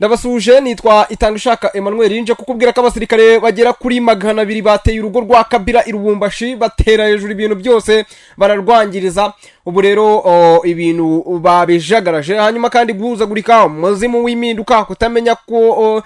Ndabasuhuje, nitwa Itanga Ishaka Emmanuel. Nje kukubwira ko abasirikare bagera kuri 200 bateye urugo rwa Kabila i Lubumbashi, batera hejuru ibintu byose bararwangiriza. Ubu rero ibintu babijagaraje. Hanyuma kandi guhuzagurika, umuzimu w'impinduka, kutamenya ko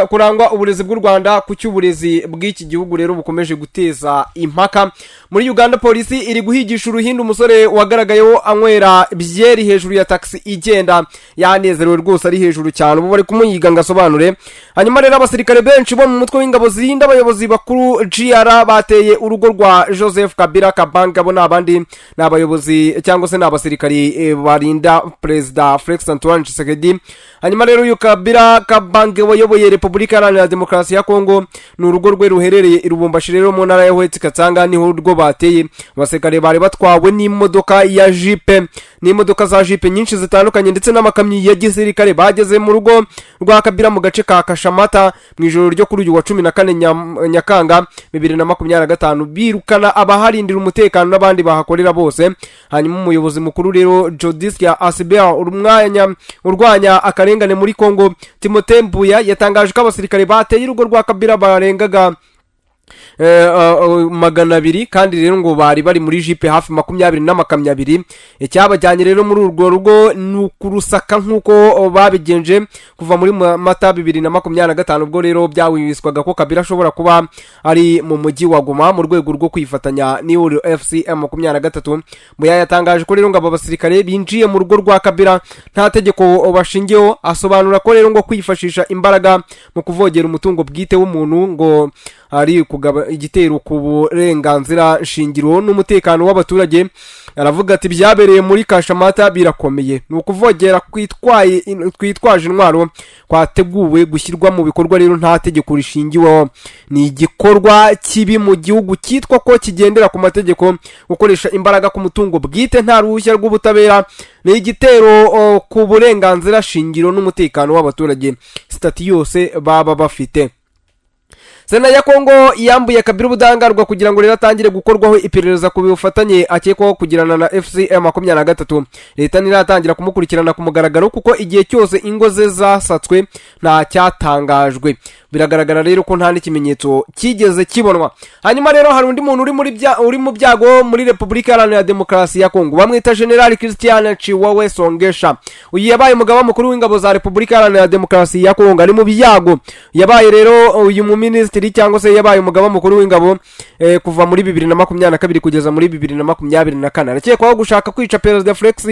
kurangwa uburezi bw'u Rwanda ku cy'uburezi bw'iki gihugu rero bukomeje guteza impaka. Muri Uganda, polisi iri guhigisha uruhindu umusore wagaragayeho anywera byeri hejuru ya taxi igenda, yanezerewe rwose, ari hejuru cyane. Ubu bari kumuyiga ngo asobanure. Hanyuma rero abasirikare benshi bo mu mutwe w'ingabo zirinda abayobozi bakuru GR bateye urugo rwa Joseph Kabila Kabange. Abo ni abandi, ni abayobozi cyangwa se ni abasirikari barinda Perezida Felix Antoine Tshisekedi. Hanyuma rero uyu Kabila Kabange wayoboye Repubulika Iharanira Demokarasi ya Kongo, ni urugo rwe ruherereye i Lubumbashi rero mu ntara ya Haut Katanga, niho urwo bateye. Abasirikare bari batwawe n'imodoka ya jipe, n'imodoka za jipe nyinshi zitandukanye ndetse n'amakamyo ya gisirikare. Bageze mu rugo rwa Kabila mu gace ka Kashamata mu ijoro ryo kuri uyu wa 14 Nyakanga 2025, birukana abaharindira umutekano n'abandi bahakorera bose. Hanyuma umuyobozi mukuru rero Jodiskia Asibea umwanya urwanya akarengane muri Kongo, Timote Mbuya, yatangaje ko abasirikare bateye urugo rwa Kabila barengaga 200, kandi rero ngo bari muri jipe hafi 20 n'amakamyo abiri. Icyabajyanye rero muri urwo rugo ni ukurusaka nk'uko babigenje kuva muri Mata 2025, ubwo rero byawibiswaga ko Kabila ashobora kuba ari mu mujyi wa Goma mu rwego rwo kwifatanya n'ihuriro AFC M23. Muya yatangaje ko rero ngo aba basirikare binjiye mu rugo rwa Kabila nta tegeko bashingiyeho. Asobanura ko rero ngo kwifashisha imbaraga mu kuvogera umutungo bwite w'umuntu ngo ari kugaba igitero ku burenganzira shingiro n'umutekano w'abaturage. Aravuga ati: "Byabereye muri Kashamata birakomeye, ni ukuvogera kwitwaje intwaro kwateguwe gushyirwa mu bikorwa rero nta tegeko rishingiweho. Ni igikorwa kibi mu gihugu cyitwa ko kigendera ku mategeko. Gukoresha imbaraga ku mutungo bwite nta ruhushya rw'ubutabera ni igitero ku burenganzira shingiro n'umutekano w'abaturage, statut yose baba bafite." Sena ya Kongo yambuye Kabila ubudahangarwa kugira ngo rero atangire gukorwaho iperereza ku bufatanye akekwaho kugirana na AFC 23. Leta ntiratangira kumukurikirana ku mugaragaro kuko igihe cyose ingo ze zasatswe nta cyatangajwe. Biragaragara rero ko nta n'ikimenyetso cyigeze kibonwa. Hanyuma rero hari undi muntu uri mu byago muri Repubulika Iharanira Demokarasi ya Kongo, bamwita General Christian Tshiwewe Songesha. Uyu yabaye umugaba mukuru w'ingabo za Repubulika Iharanira Demokarasi ya Kongo, ari mu byago. Yabaye rero uyu muminisitiri cyangwa se yabaye umugaba mukuru w'ingabo kuva muri 2022 kugeza muri 2024. Arakekwaho gushaka kwica Perezida Felix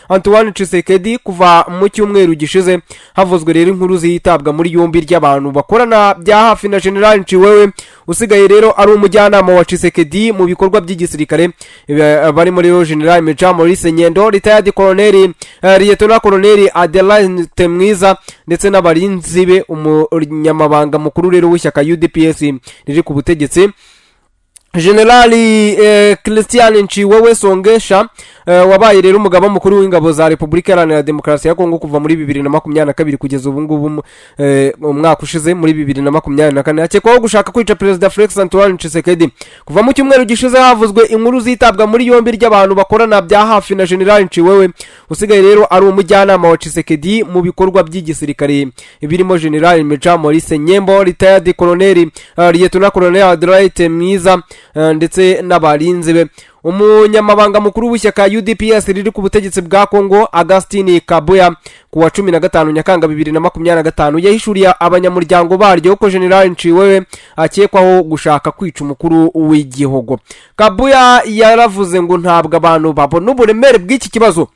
Antoine Tshisekedi. Kuva mu cyumweru gishize havuzwe rero inkuru zitabwa muri yombi ry'abantu bakorana bya hafi na General Tshiwewe, usigaye rero ari umujyanama wa Tshisekedi mu bikorwa by'igisirikare. Barimo rero General Major Maurice Nyendo, retired colonel, Lieutenant Colonel Adelaide Mwiza ndetse n'abarinzi be. Umunyamabanga mukuru rero w'ishyaka UDPS riri ku butegetsi, Generali Christian Tshiwewe Songesha, wabaye rero umugaba mukuru w'ingabo za Repubulika Iharanira Demokarasi ya Kongo kuva muri 2022 kugeza ubu ngubu, umwaka ushize muri 2024, akekwaho gushaka kwica Perezida Felix Antoine Tshisekedi. Kuva mu cyumweru gishize havuzwe inkuru zitabwa muri yombi ry'abantu bakorana bya hafi na General Tshiwewe, usigaye rero ari umujyanama wa Tshisekedi mu bikorwa by'igisirikare, birimo General Major Maurice Nyembo, retired colonel, Lieutenant Colonel Adelaide Mwiza, ndetse n'abarinzi be. Umunyamabanga mukuru w'ishyaka UDPS riri ku butegetsi bwa Kongo, Augustin Kabuya, ku wa 15 Nyakanga 2025 yahishuriye abanyamuryango baryo ko General Tshiwewe akekwaho gushaka kwica umukuru w'igihugu. Kabuya yaravuze ngo: "Ntabwo abantu babona uburemere bw'iki kibazo."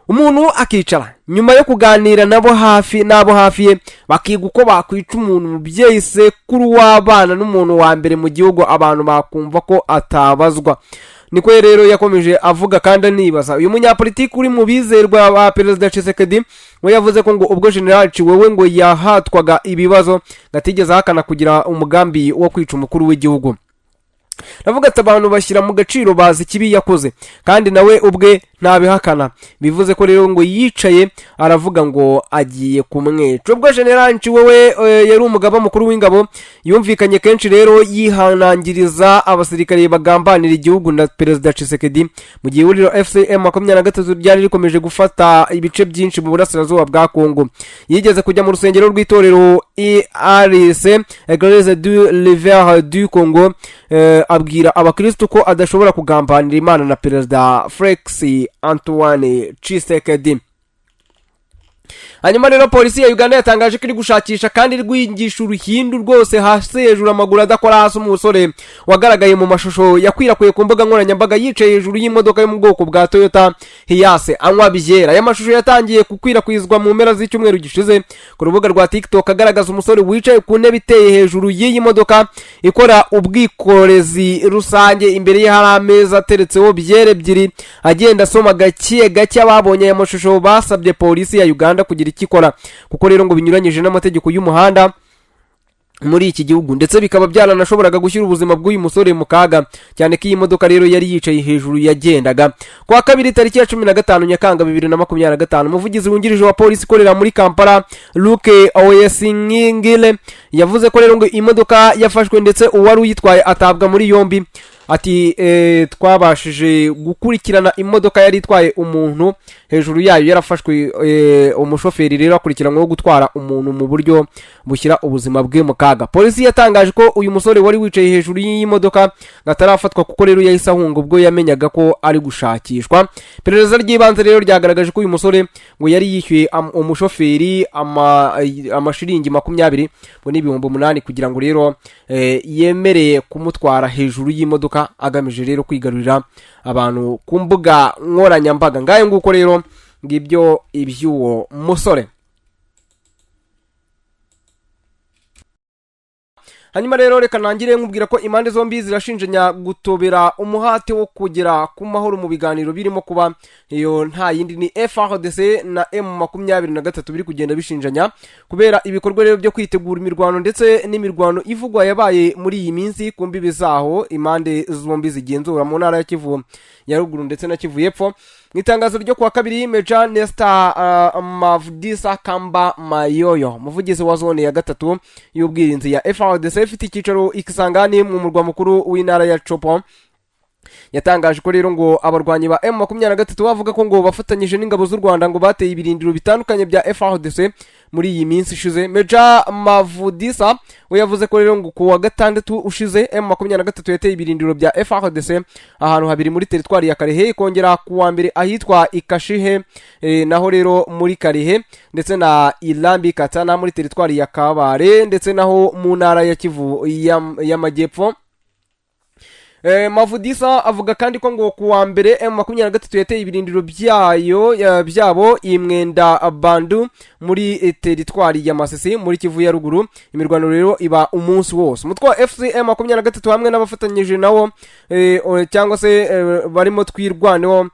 Umuntu akicara nyuma yo kuganira nabo hafi n'abo hafi ye, bakiga uko bakwica umuntu, umubyeyi, sekuru w'abana n'umuntu wa mbere mu gihugu, abantu bakumva ko atabazwa. Niko rero yakomeje avuga kandi anibaza. Uyu munyapolitiki uri mu bizerwa ba Perezida Tshisekedi we yavuze ko ngo ubwo General Tshiwewe ngo yahatwaga ibibazo, ngo atigeze ahakana kugira umugambi wo kwica umukuru w'igihugu. Ndavuga ati: "Abantu bashyira mu gaciro bazi ikibi yakoze, kandi nawe ubwe nta Ntabihakana. Bivuze ko rero ngo yicaye aravuga ngo agiye kumwica. Ubwo General Nshiwewe yari umugaba mukuru w'ingabo, yumvikanye kenshi rero yihanangiriza abasirikare bagambanira igihugu na Perezida Tshisekedi, mu gihe ihuriro AFC M23 ryari rikomeje gufata ibice byinshi mu burasirazuba bwa Kongo. Yigeze kujya mu rusengero rw'itorero ERC, Eglise du Réveil du Congo, abwira abakristu ko adashobora kugambanira Imana na Perezida Felix Antoine Tshisekedi. Hanyuma rero polisi ya Uganda yatangaje ko iri gushakisha kandi iri guhingisha uruhindu rwose, hasi hejuru, amaguru adakora hasi, umusore wagaragaye mu mashusho yakwirakwiye ku mbuga nkoranyambaga yicaye hejuru y'imodoka yo mu bwoko bwa Toyota Hiace anywa byera. Aya mashusho yatangiye gukwirakwizwa mu mpera z'icyumweru gishize ku rubuga rwa TikTok, agaragaza umusore wicaye ku ntebe iteye hejuru y'iyi modoka ikora ubwikorezi rusange. Imbere ye hari ameza ateretseho byeri ebyiri, agenda asoma gake gake. Ababonye aya mashusho basabye polisi ya Uganda kugira icyo ikora, kuko rero ngo binyuranyije n'amategeko y'umuhanda muri iki gihugu, ndetse bikaba byaranashoboraga gushyira ubuzima bw'uyu musore mu kaga, cyane ko iyi modoka rero yari yicaye hejuru yagendaga. Ku wa kabiri, tariki ya 15 Nyakanga 2025, umuvugizi wungirije wa polisi ikorera muri Kampala, Luke Owoyesigyire, yavuze ko rero ngo imodoka yafashwe ndetse uwari uyitwaye atabwa muri yombi. Ati "Twabashije gukurikirana imodoka yari itwaye umuntu hejuru yayo, yarafashwe. Umushoferi rero akurikiranyweho gutwara umuntu mu buryo bushyira ubuzima bwe mu kaga." Polisi yatangaje ko uyu musore wari wicaye hejuru y'iyi modoka ngo atarafatwa, kuko rero yahise ahunga ubwo yamenyaga ko ari gushakishwa. Iperereza ry'ibanze rero ryagaragaje ko uyu musore ngo yari yishyuye umushoferi amashiringi 20, ngo ni 8000, kugira ngo rero yemereye kumutwara hejuru y'imodoka, agamije rero kwigarurira abantu ku mbuga nkoranyambaga. Ngayo nguko rero, ngibyo iby'uwo musore. Hanyuma rero reka nangire nkubwira ko impande zombi zirashinjanya gutobera umuhate wo kugera ku mahoro mu biganiro birimo kuba. Iyo nta yindi ni FARDC na M23 biri kugenda bishinjanya kubera ibikorwa rero byo kwitegura imirwano, ndetse n'imirwano ivugwa yabaye muri iyi minsi ku mbibi zaho impande zombi zigenzura mu ntara ya Kivu ya Ruguru ndetse na Kivu y'Epfo. Mu itangazo ryo kuwa kabiri, Meja Nesta Mavudisa Kamba Mayoyo, umuvugizi wa zone ya gatatu y'ubwirinzi ya FARDC ifite icyicaro i Kisangani mu murwa mukuru w'intara ya Tshopo, yatangaje ko rero ngo abarwanyi ba M23 bavuga ko ngo bafatanyije n'ingabo z'u Rwanda ngo bateye ibirindiro bitandukanye bya FARDC muri iyi minsi ishize. Meja Mavudisa we yavuze ko rero ngo ku wa gatandatu ushize M23 yateye ibirindiro bya FARDC ahantu habiri muri teritwari ya Kalehe, ikongera ku wa mbere ahitwa Ikashihe, naho rero muri Kalehe, ndetse na Irambi Katana muri teritwari ya Kabare, ndetse naho mu ntara ya Kivu y'Amajyepfo. Mavudisa avuga kandi ko ngo ku wa mbere M23 yateye ibirindiro byayo byabo imwenda Bandu muri teritwari ya Masisi muri Kivu ya Ruguru. Imirwano rero iba umunsi wose. Umutwe wa AFC M23 hamwe n'abafatanyije nawo, cyangwa se barimo Twirwaneho,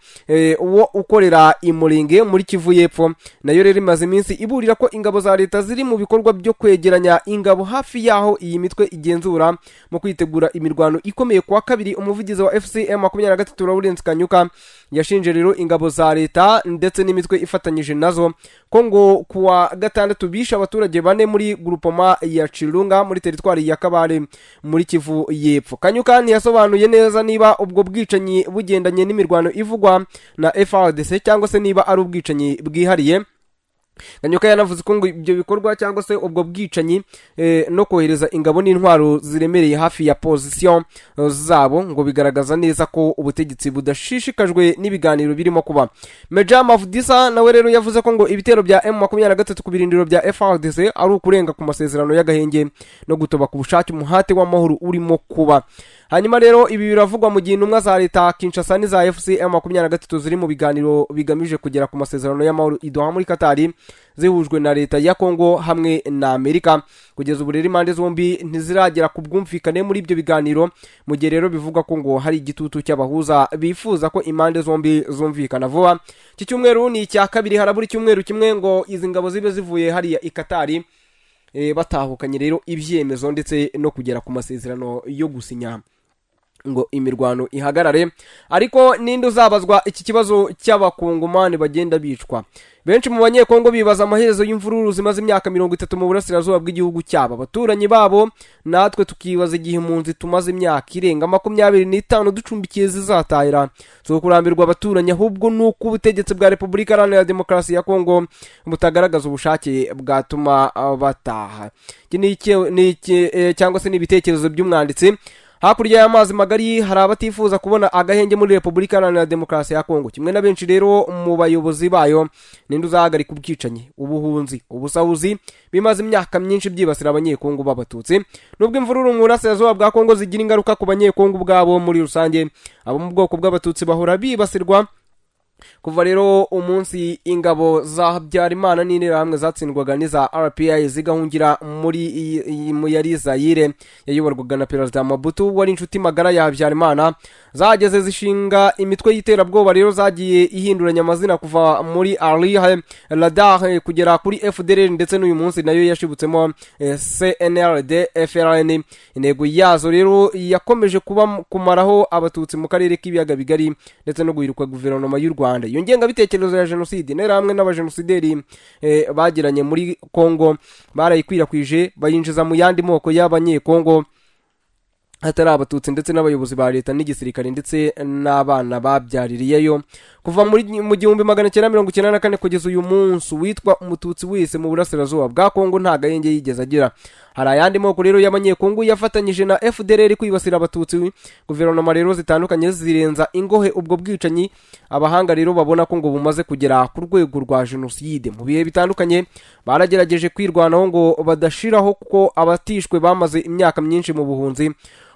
uwo ukorera imurenge muri Kivu y'Epfo, nayo rero imaze iminsi iburira ko ingabo za leta ziri mu bikorwa byo kwegeranya ingabo hafi y'aho iyi mitwe igenzura mu kwitegura imirwano ikomeye. Kuwa kabiri, umuvugizi wa AFC M23 Lawrence Kanyuka yashinje rero ingabo za leta ndetse n'imitwe ifatanyije nazo ko ngo kuwa gatandatu bishe abaturage bane muri grupoma ya Chirunga muri teritwari ya Kabare muri Kivu y'Epfo. Kanyuka ntiyasobanuye neza niba ubwo bwicanyi bugendanye n'imirwano ivugwa na FARDC cyangwa se niba ari ubwicanyi bwihariye. Kanyuka yanavuze ko ngo ibyo bikorwa cyangwa se ubwo bwicanyi no kohereza ingabo n'intwaro ziremereye hafi ya position zabo ngo bigaragaza neza ko ubutegetsi budashishikajwe n'ibiganiro birimo kuba. Meja Mavudisa nawe rero yavuze ko ngo ibitero bya M23 ku birindiro bya FARDC ari ukurenga ku masezerano y'agahenge no gutoba ku bushake umuhate w'amahoro urimo kuba. Hanyuma rero ibi biravugwa mu gihe intumwa za leta Kinshasa n'iza AFC M23 ziri mu biganiro bigamije kugera ku masezerano y'amahoro i Doha muri Katari, zihujwe na leta ya Kongo hamwe na Amerika. Kugeza ubu rero impande zombi ntiziragera ku bwumvikane muri ibyo biganiro, mu gihe rero bivugwa ko ngo hari igitutu cy'abahuza bifuza ko impande zombi zumvikana vuba. Iki cyumweru ni icya kabiri, harabura icyumweru kimwe ngo izi ngabo zibe zivuye hariya i Katari, batahukanye rero ibyemezo ndetse no kugera ku masezerano yo gusinya. Ngo imirwano ihagarare, ariko ninde uzabazwa iki kibazo cy'Abakongomani bagenda bicwa? Benshi mu Banyekongo bibaza amaherezo y'imvururu zimaze imyaka 30 mu burasirazuba bw'igihugu cyabo, abaturanyi babo. Natwe tukibaza igihe impunzi tumaze imyaka irenga 25 ducumbikiye zizatahira. Si ukurambirwa abaturanyi, ahubwo ni uko ubutegetsi bwa Repubulika Iharanira Demokarasi ya Kongo butagaragaza ubushake bwatuma bataha. Iki ni cyangwa se ni ibitekerezo by'umwanditsi. Hakurya y'amazi magari hari abatifuza kubona agahenge muri Repubulika Iharanira Demokarasi ya Kongo, kimwe na benshi rero mu bayobozi bayo. Ninde uzahagarika ubwicanyi, ubuhunzi, ubusahuzi bimaze imyaka myinshi byibasira Abanyekongo b'Abatutsi? Nubwo imvururu mu burasirazuba bwa Kongo zigira ingaruka ku Banyekongo ubwabo muri rusange, abo mu bwoko bw'Abatutsi bahora bibasirwa. Kuva rero umunsi ingabo za Habyarimana n'Interahamwe zatsindwaga n'iza RPA zigahungira muri mu yari Zayire yayoborwaga na Perezida Mobutu wari inshuti magara ya Habyarimana, zageze zishinga imitwe y'iterabwoba. Rero zagiye ihinduranya amazina kuva muri ALIR, RADAR kugera kuri FDLR, ndetse n'uyu munsi nayo yashibutsemo CNRD FLN. Intego yazo rero yakomeje kuba kumaraho Abatutsi mu karere k'Ibiyaga Bigari ndetse no guhirikwa guverinoma y'u Rwanda. Iyo ngengabitekerezo ya jenoside Interahamwe n'abajenosideri bagiranye muri Kongo barayikwirakwije, bayinjiza mu yandi moko y'Abanyekongo hatari Abatutsi, ndetse n'abayobozi ba leta n'igisirikare, ndetse n'abana babyaririyeyo. Kuva mu 1994 kugeza uyu munsi, witwa Umututsi wese mu burasirazuba bwa Kongo nta gahenge yigeze agira. Hari ayandi moko rero y'Abanyekongo yafatanyije na FDLR kwibasira Abatutsi. Guverinoma rero zitandukanye zirenza ingohe ubwo bwicanyi, abahanga rero babona ko ngo bumaze kugera ku rwego rwa jenoside. Mu bihe bitandukanye baragerageje kwirwanaho ngo badashiraho, kuko abatishwe bamaze imyaka myinshi mu buhunzi.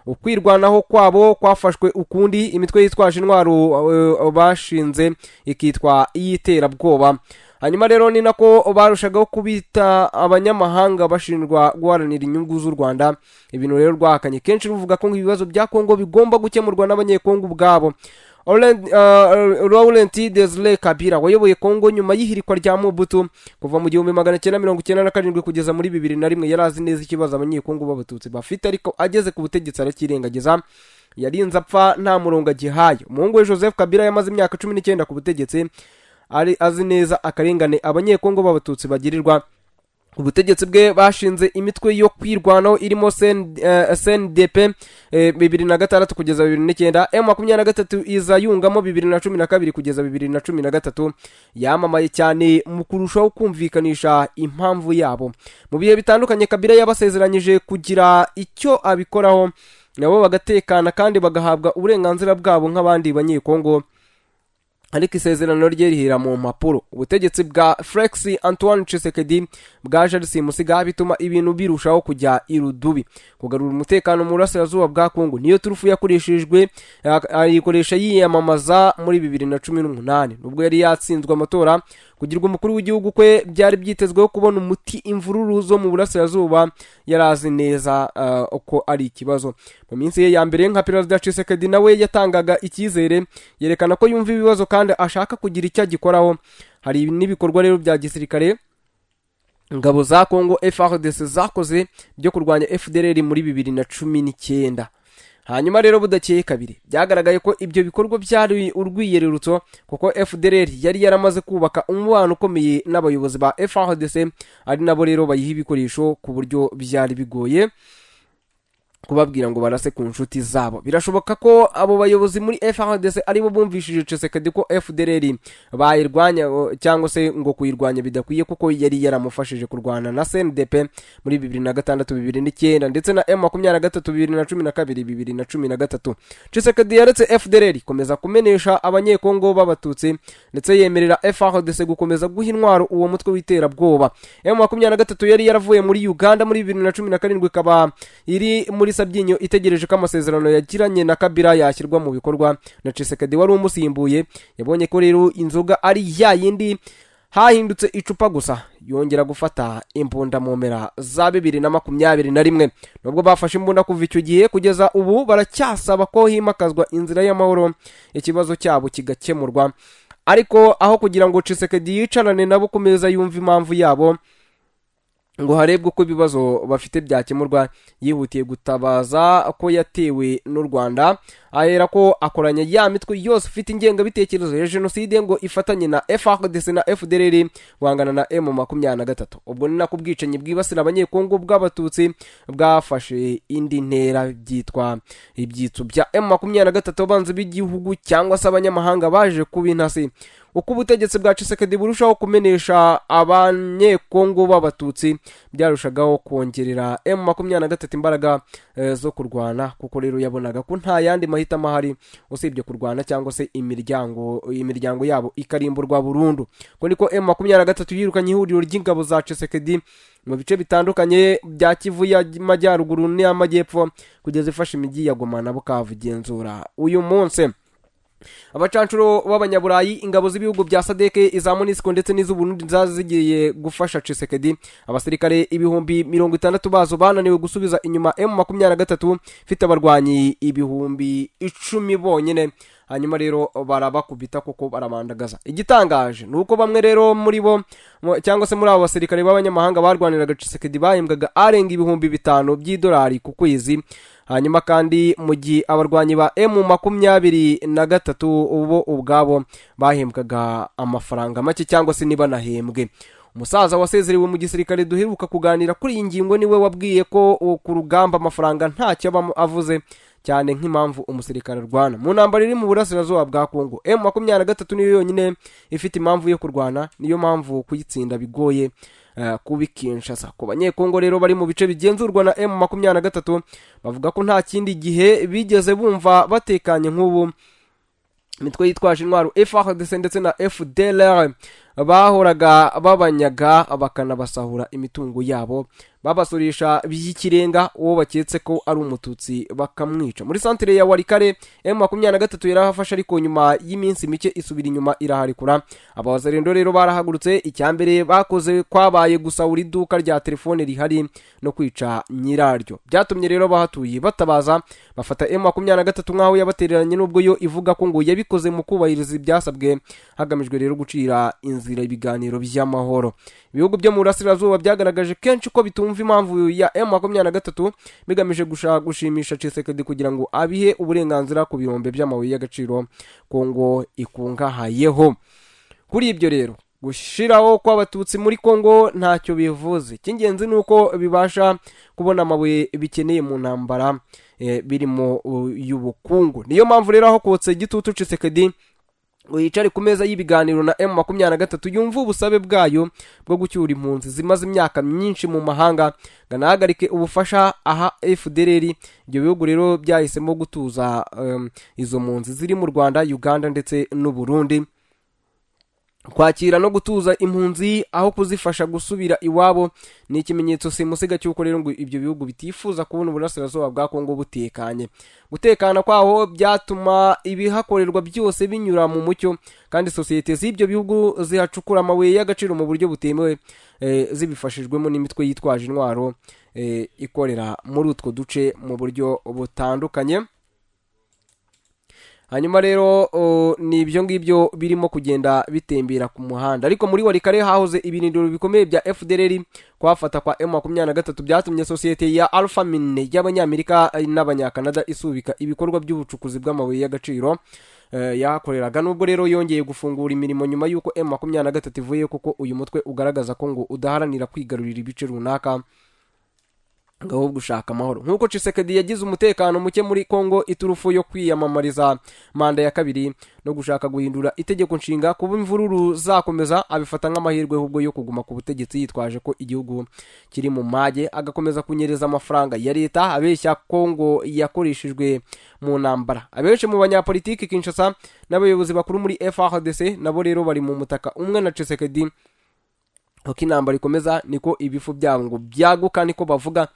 Ukwirwanaho kwabo kwafashwe ukundi, imitwe yitwaje intwaro bashinze ikitwa iy'iterabwoba. Hanyuma rero ni nako barushagaho kubita abanyamahanga bashinjwa guharanira inyungu z'u Rwanda, ibintu rero rwahakanye kenshi, ruvuga ko ibibazo bya Kongo bigomba gukemurwa n'Abanyekongo ubwabo. Laurent Desire Kabila wayoboye Kongo nyuma y'ihirikwa rya Mobutu kuva mu 1997 kugeza muri 2001, yari azi neza ikibazo Abanyekongo b'Abatutsi bafite, ariko ageze ku butegetsi arakirengagiza. Yarinze apfa nta murongo agihaye. Umuhungu we Joseph Kabila yamaze imyaka 19 ku butegetsi, ari azi neza akarengane Abanyekongo b'Abatutsi bagirirwa. Ubutegetsi bwe bashinze imitwe yo kwirwanaho irimo CNDP 2006 kugeza 2009, M23 iza yungamo 2012 kugeza 2013. Yamamaye cyane mu kurushaho kumvikanisha impamvu yabo. Mu bihe bitandukanye Kabila yabasezeranyije kugira icyo abikoraho, nabo bagatekana kandi bagahabwa uburenganzira bwabo nk'abandi Banyekongo, ariko isezerano rye rihera mu mpapuro. Ubutegetsi bwa Felix Antoine Tshisekedi bwaje ari simusiga, bituma ibintu birushaho kujya irudubi. Kugarura umutekano mu burasirazuba bwa Kongo niyo turufu yakoreshejwe, ayikoresha yiyamamaza muri 2018, nubwo yari yatsinzwe amatora. Kugirwa umukuru w'igihugu kwe byari byitezweho kubona umuti imvururu zo mu burasirazuba. Yari azi neza ko ari ikibazo. Mu minsi ye ya mbere nka perezida, Tshisekedi nawe yatangaga icyizere, yerekana ko yumva ibibazo kandi ashaka kugira icyo agikoraho. Hari n'ibikorwa rero bya gisirikare ingabo za Kongo FARDC zakoze byo kurwanya FDLR muri 2019. Hanyuma rero budakeye kabiri byagaragaye ko ibyo bikorwa byari urwiyerurutso, kuko FDLR yari yaramaze kubaka umubano ukomeye n'abayobozi ba FARDC, ari nabo rero bayiha ibikoresho, ku buryo byari bigoye kubabwira ngo barase ku nshuti zabo. Birashoboka ko abo bayobozi muri FARDC aribo bumvishije Tshisekedi ko FDLR bayirwanya cyangwa se ngo kuyirwanya bidakwiye, kuko yari yaramufashije kurwana na CNDP muri 2006, 2009, ndetse na M23 2012, 2013. Tshisekedi yaretse FDLR ikomeza kumenesha Abanyekongo b'Abatutsi, ndetse yemerera FARDC gukomeza guha intwaro uwo mutwe w'iterabwoba. M23 yari yaravuye muri Uganda muri 2017, ikaba iri muri Sabyinyo itegereje ko amasezerano yagiranye na Kabila yashyirwa mu bikorwa na Tshisekedi wari umusimbuye. Yabonye ko rero inzoga ari ya yindi, hahindutse icupa gusa, yongera gufata imbunda mu mpera za 2021. Nubwo bafashe imbunda kuva icyo gihe kugeza ubu, baracyasaba ko himakazwa inzira y'amahoro, ikibazo cyabo kigakemurwa. Ariko aho kugira ngo Tshisekedi yicarane nabo ku meza yumve impamvu yabo. Ngo harebwe uko ibibazo bafite byakemurwa. Yihutiye gutabaza ko yatewe n'u Rwanda, ahera ko akoranya ya mitwe yose ifite ingengabitekerezo ya jenoside ngo ifatanye na FARDC na FDLR guhangana na M23. Ubwo ni nako ubwicanyi bwibasira Abanyekongo bw'Abatutsi bwafashe indi ntera, byitwa ibyitso bya M23, abanzi b'igihugu cyangwa se abanyamahanga baje kuba intasi. Uko ubutegetsi bwa Tshisekedi burushaho kumenesha Abanyekongo b'Abatutsi, byarushagaho kongerera M23 imbaraga zo kurwana, kuko rero yabonaga ko nta yandi mahitamo ahari usibye kurwana cyangwa se imiryango yabo ikarimburwa burundu. Ko niko M23 yirukanye ihuriro ry'ingabo za Tshisekedi mu bice bitandukanye bya Kivu y'Amajyaruguru n'Amajyepfo, kugeza ifashe imijyi ya Goma na Bukavu igenzura uyu munsi. Abacancuro b'Abanyaburayi, ingabo z'ibihugu bya SADC, iza MONUSCO ndetse n'iz'Uburundi zaza zigiye gufasha Tshisekedi, abasirikare 60,000 bazo bananiwe gusubiza inyuma M23 ifite abarwanyi 10,000 bonyine. Hanyuma rero barabakubita kuko barabandagaza. Igitangaje ni uko bamwe rero muri bo, cyangwa se muri abo basirikare b'abanyamahanga barwaniraga Tshisekedi, bahembwaga arenga 5000 by'idolari ku kwezi. Hanyuma kandi mu gihe abarwanyi ba M23 bo ubwabo bahembwaga amafaranga make cyangwa se ntibanahembwe. Umusaza wasezerewe mu gisirikare duheruka kuganira kuri iyi ngingo niwe wabwiye ko ku rugamba amafaranga ntacyo aba avuze cyane nk'impamvu umusirikare arwana. Mu ntambara iri mu burasirazuba bwa Kongo, M23 niyo yonyine ifite impamvu yo kurwana, niyo mpamvu kuyitsinda bigoye kubi Kinshasa. Ku Banyekongo rero bari mu bice bigenzurwa na M23, bavuga ko nta kindi gihe bigeze bumva batekanye nk'ubu. Imitwe yitwaje intwaro FARDC ndetse na FDLR bahoraga babanyaga bakanabasahura imitungo yabo, babasurisha by'ikirenga, uwo baketse ko ari Umututsi bakamwica. Muri santire ya Walikale, M23 yarahafashe, ariko nyuma y'iminsi mike isubira inyuma iraharekura. Abawazalendo rero barahagurutse. Icyambere bakoze kwabaye gusahura iduka rya telefone rihari no kwica nyiraryo. Byatumye rero abahatuye batabaza, bafata M23 nk'aho yabatereranye, n'ubwo yo ivuga ko ngo yabikoze mu kubahiriza ibyasabwe hagamijwe rero gucira inzira ibiganiro by'amahoro. Ibihugu byo mu burasirazuba byagaragaje kenshi ko bitumva impamvu ya M23, bigamije gushaka gushimisha Tshisekedi kugira ngo abihe uburenganzira ku birombe by'amabuye y'agaciro Kongo ikungahayeho. Kuri ibyo rero, gushiraho kw'Abatutsi muri Kongo ntacyo bivuze. Icy'ingenzi ni uko bibasha kubona amabuye bikeneye mu ntambara birimo y'ubukungu. Niyo mpamvu rero aho kotsa igitutu Tshisekedi ngo yicare ku meza y'ibiganiro na M23, yumve ubusabe bwayo bwo gucyura impunzi zimaze imyaka myinshi mu mahanga, ngo anahagarike ubufasha aha FDLR. Ibyo bihugu rero byahisemo gutuza izo mpunzi ziri mu Rwanda, Uganda ndetse n'u Burundi. Kwakira no gutuza impunzi aho kuzifasha gusubira iwabo ni ikimenyetso simusiga cy'uko rero ngo ibyo bihugu bitifuza kubona uburasirazuba bwa Kongo butekanye. Gutekana kwaho byatuma ibihakorerwa byose binyura mu mucyo, kandi sosiyete z'ibyo bihugu zihacukura amabuye y'agaciro mu buryo butemewe, zibifashijwemo n'imitwe yitwaje intwaro ikorera muri utwo duce mu buryo butandukanye. Hanyuma rero ni ibyo ngibyo birimo kugenda bitembera ku muhanda. Ariko muri Walikale hahoze ibirindiro bikomeye bya FDLR. Kuhafata kwa M23 byatumye sosiyete ya Alpha Mine y'Abanyamerika n'Abanyakanada isubika ibikorwa by'ubucukuzi bw'amabuye y'agaciro yahakoreraga, nubwo rero yongeye gufungura imirimo nyuma y'uko M23 ivuye, kuko uyu mutwe ugaragaza ko ngo udaharanira kwigarurira ibice runaka, ngo ahubwo ushaka amahoro. Nk'uko Tshisekedi yagize umutekano muke muri Kongo iturufu yo kwiyamamariza manda ya kabiri no gushaka guhindura itegeko nshinga, kuba imvururu zakomeza abifata nk'amahirwe ahubwo yo kuguma ku butegetsi, yitwaje ko igihugu kiri mu mage, agakomeza kunyereza amafaranga ya leta abeshya ko ngo yakoreshejwe mu ntambara. Abenshi mu banyapolitiki Kinshasa n'abayobozi bakuru muri FARDC nabo rero bari mu mutaka umwe na Tshisekedi. Uko intambara ikomeza niko ibifu byabo ngo byaguka, niko bavuga.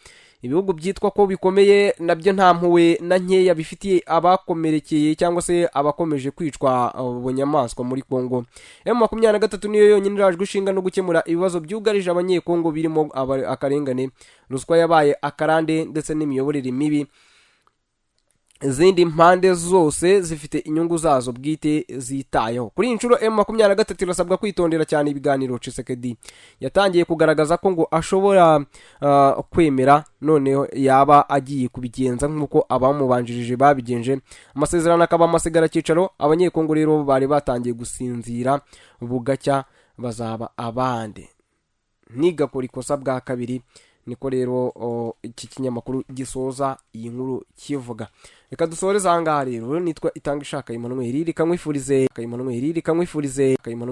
Ibihugu byitwa ko bikomeye nabyo nta mpuhwe na nkeya bifitiye abakomerekeye cyangwa se abakomeje kwicwa bunyamaswa muri Kongo. M23 niyo yonyine irajwe ishinga no gukemura ibibazo byugarije Abanyekongo, birimo akarengane, ruswa yabaye akarande ndetse n'imiyoborere mibi. Izindi mpande zose zifite inyungu zazo bwite zitayeho. Kuri iyi nshuro, M23 irasabwa kwitondera cyane ibiganiro. Tshisekedi yatangiye kugaragaza ko ngo ashobora kwemera noneho yaba agiye kubigenza nk'uko abamubanjirije babigenje, amasezerano akaba amasigara cyicaro. Abanyekongo rero bari batangiye gusinzira, bugacya bazaba abandi. Ntigakore ikosa bwa kabiri. Niko rero iki kinyamakuru gisoza iyi nkuru kivuga. Reka dusoreze aha ngaha rero. Nitwa Itanga Ishaka Emmanuel. Reka nkwifurize, Emmanuel, reka nkwifurize.